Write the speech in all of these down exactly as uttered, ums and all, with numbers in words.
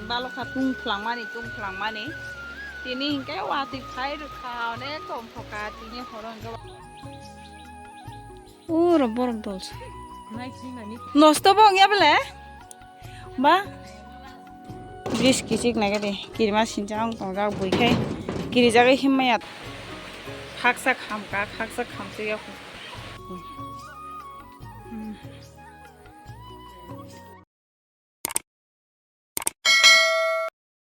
Balokha tung phlangmani, tung phlangmani. Tini hinkhe watwi phai rwkha, onek tongthokha, tini horo hinkhe. Uro borok dolsa. Nosto bo wngya bele? Ba? Bridge kichik naikhe de, kirima sincha wng tongjak bui khai. Kirijagwi himmaya. Khaksa khamka, khaksa khamsaya. Hmm.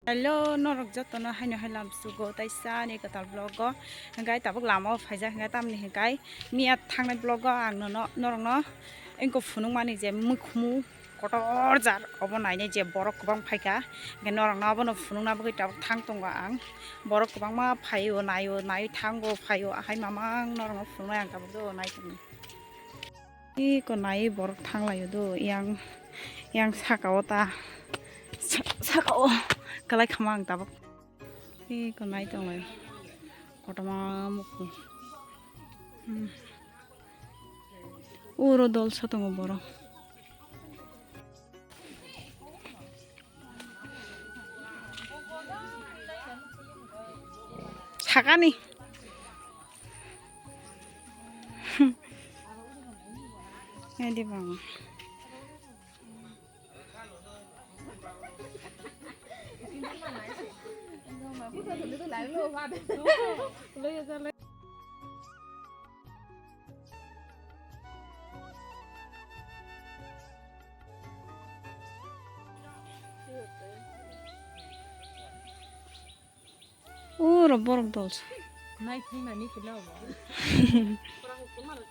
Hello, norok jotono haino hai lamsugo taisa ani kwtal vlog o. Hinkhe tabuk lama o phaijak hinkhe tamni hinkhe miya thangnai vlog o ang nono norokno engko phunukmani je mukhumu kotor jar obo nainai je borok kwbang phaikha. Hinkhe norokno abono phunukna bagwi tabuk thang tongo ang. Borok kwbangma phaio, naio, naiwi thango, phaio, ahai mamang norokno phunuknai ang tabuk do nai tongni. Eko nai borok thanglaio do, yang, yang saka o ta, sa-, saka o kalai khama ang tabuk. Eko nai tonglai, kotorma mukhu. Hmm. Uro dolsa tongo borok. Sakani. Edi bang. Uro borok dolsa.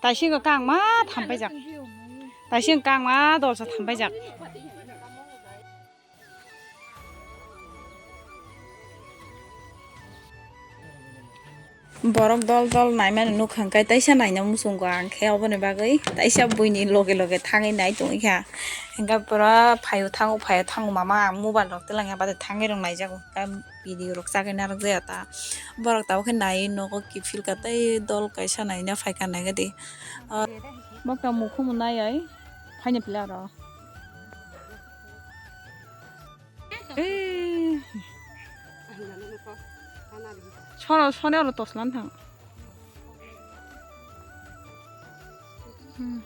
Taising kang ma thampaijak. Taising kang ma dolsa thampaijak. Borok dol dol naimani nukha hwnkhe taisa naina muchungo ang khe oboni bagwi taisa buini loge loge thangwi nai tongwi kha. Hwnkhe pura phaio thango phaio thango mama ang mobile rok twlangya bade thangwi rok naijago. Video rok chagwi narwk jaya ta. Borok tabuk khe nai nogo kiphil ka tei dol kaisa naina phaikha naigadi. Bokta mukhumu nai ai phaina pila aro. Ei. Sono, sone oro toslan thang. Hmm.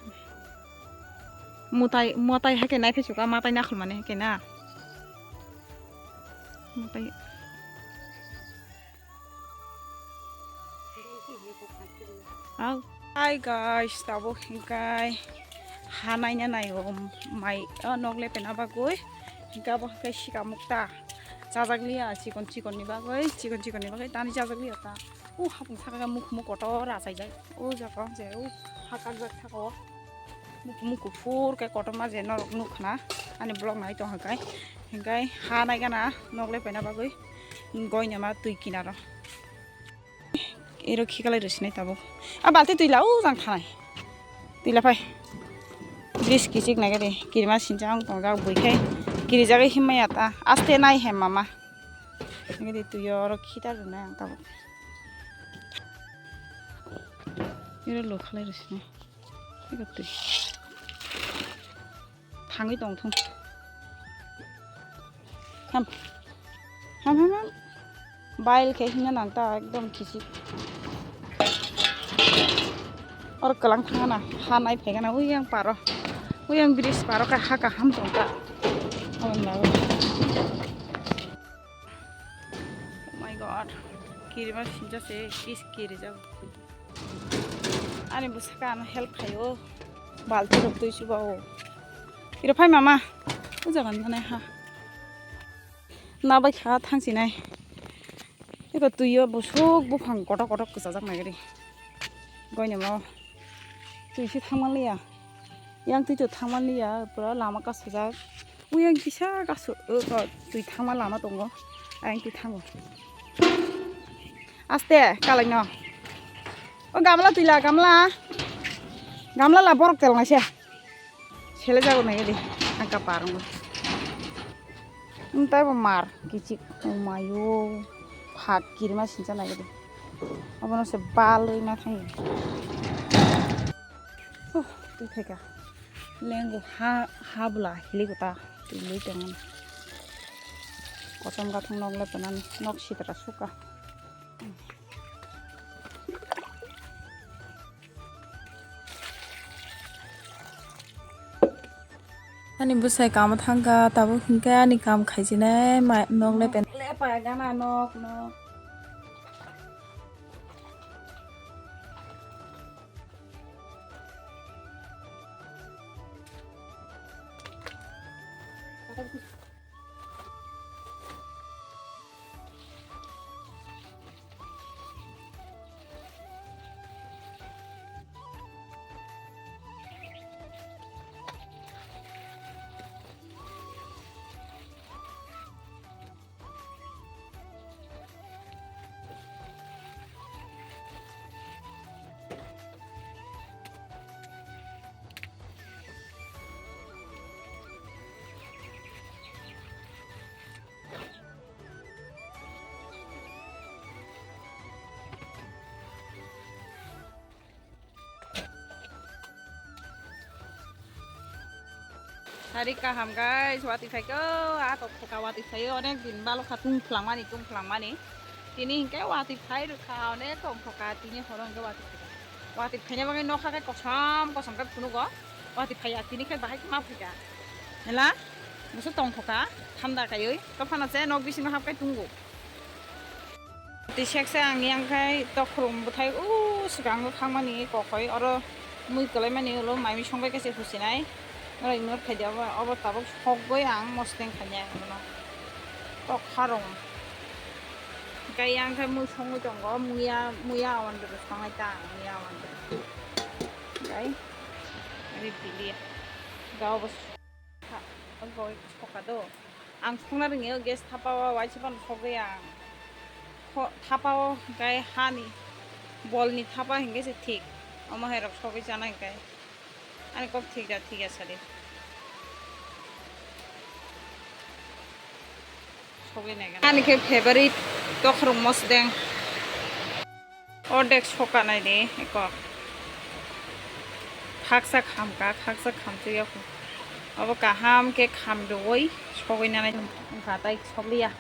Mutai, mutai hake nai phesuka, matai nakhol mani hake na. Mutai. Au. Hi guys, tabuk hinkhe ha naina naio mai o nok lepena bagwi. Hinkhe abo hinkhe sikamuk ta chajak liya chikon chikon ni bagwi, chikon chikon ni bagwi tani chajak liya ta. O hapung saka mukhumu kotor achaijak. O jaga je o hakar jak saka o. Mukhumu kuphur khe kotorma je norok nukha na. Ani vlog nai tongkha khe. Hinkhe ha nai gana nok lepena bagwi goinama twi kinaro. Ero khikalai rwsinai tabuk. A balti twi la o jang thanai. Twi la phai. Bridge kichik nai gari. Kirima sincha ang tongjak bui khai. Kirijagwi himmaya ta. Aste nai he mama. Nai gari twi oro khitar rwnai ang tabuk. Ero lo khalai rwsinai. Ego twi. Thangwi tong thung. Ham. Ham, ham, ham. Bail khe himna nang ta ekdom kichik. Or kalang thangana ha nai phaigana ui yang paro. Ui yang bridge paro khe ha kaham tong ta. Aboni bagwi. Oh my God. Kirima sincha se kis kiri jago. Ani bwsaka ano help khaio. Balti rok twi chuba o. Iro phai mama. O jaga ni ha. Na bai kha thang sinai. Eko twi o busuk buphang kotok kotok kwchajak nai gari. Goinamo. Twi si thangman liya. Yang twi to thangman liya. Pura lama kasujak. Uyang kisa kasu, uh, ko, twi thangma lama tongo. Ayang twi thango. Aste, kalai no. O gamla twi la, gamla. Gamla la borok tel naise. Sele jago nai di. Angka parung. Ntai bo mar, kichik. O mayo. Phak kirma sincha nai di. Abono se balwi ma thangi. Huh, twi theka. Lengo ha, ha bwla hili kota twi lwi tongmani. Kosom gathang nok le phanan nok sitra suka. Ani bwsai kamo thangkha, tabuk hinkhe ani kam khaijinai ma-, nok le pen-, le pa gana nok, nok. Sari kaham guys, watwi phaikhe, o, a tongthokha watwi phaio, onek din balokha tungphlangmani, tungphlangmani. Tini hinkhe watwi phai rwkha, onek tongthokha, tini horo hinkhe watwi phaikha. Watwi phaina bagwi nokha khe kosom kosom khe phunugo, watwi phaiya tini khe bahai khe ma phaikha. Hela, bwswk tongthokha, thanda kaiwi, tophano se nok bisingo hapkhai tungo. Twi seksa ang yang khai tokhrom bwthai o swkango thangmani kokhoi oro mui kwlaimani ulo mai mui songbai kaisa husinai. Oro ignore khaidi obo, obo tabuk sokgoi ang mosodeng khainai ang bono. Tokha rong. Hinkhe yang khai mui songwi tongo, muya, muya awan dwrw songnai ta ang, muya awan dwrw. Hinkhe, ari bilia. Ga obo. Ha, obo soka do. Ang songna rwngya o gas thapa o waisa phano sogwi ang. Kho-, thapa o hinkhe hani bolni thapa hinkhe se thik. Omo hai rok sogwi chana hinkhe. Ani kok thik da, thik ya sadi. Sogwi nai gana. Ani khe favorite tokhrom mosdeng. Ordek soka nai de eko. Khaksa khamka, khaksa khamchwk ya kho. Abo kaham khe khamrwi sogwi nanai wngkha, tai sokliya.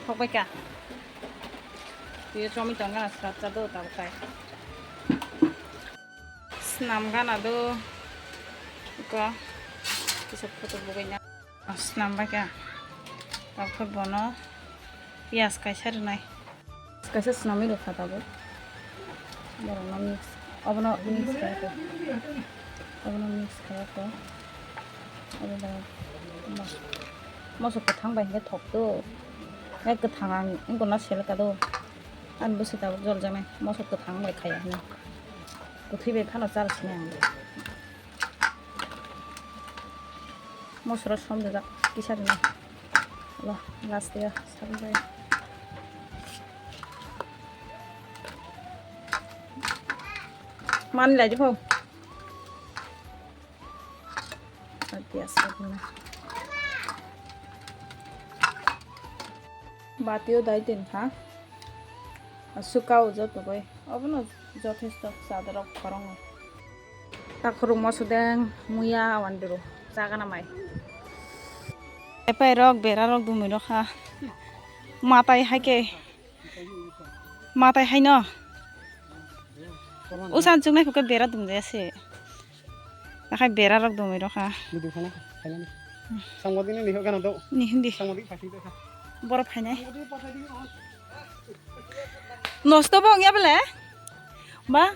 Sokbaika. Twiyo chomwi tong gana swrapsa do tabuk tai. Snam gana do. Eko. Kisa photo bugui na. Snam bai kha. Tabuk bono piyaj kaisa rwnai. Kaisa snamwi rwkha tabuk. Borokno mix. Obono mix khaikha. Obono mix khaikha. Obono mos-, mosok kwthang bai hinkhe thokto. Hai kwthang ang wngkha selka do. Ani bwswi tabuk joljaknai. Mosok kwthang bai khaiya hwnwi. Kwthwi bai phano charwsini ang. Mosoro som dajak kisa rwna. Lo, last ya, sabai. Mani lai di pho. Ati asa rwna. Batio dai tin kha. Suka o joto bai. Obono jothesto chadarok korongo. Takhurung mosodeng muya awandru chagana mai. Epai rok bera rok dumui rok ha. Matai hai ke. Matai hai no. Usan chuknai kho ke bera dum jaya se. Nakhai bera rok dumui rok ha. Mudu khana, khainani. Sangmadi ni liho gana do. Ni hindi. Sangmadi phaising do kha. Boro phainai. Nosto bo wngya bele? Ba?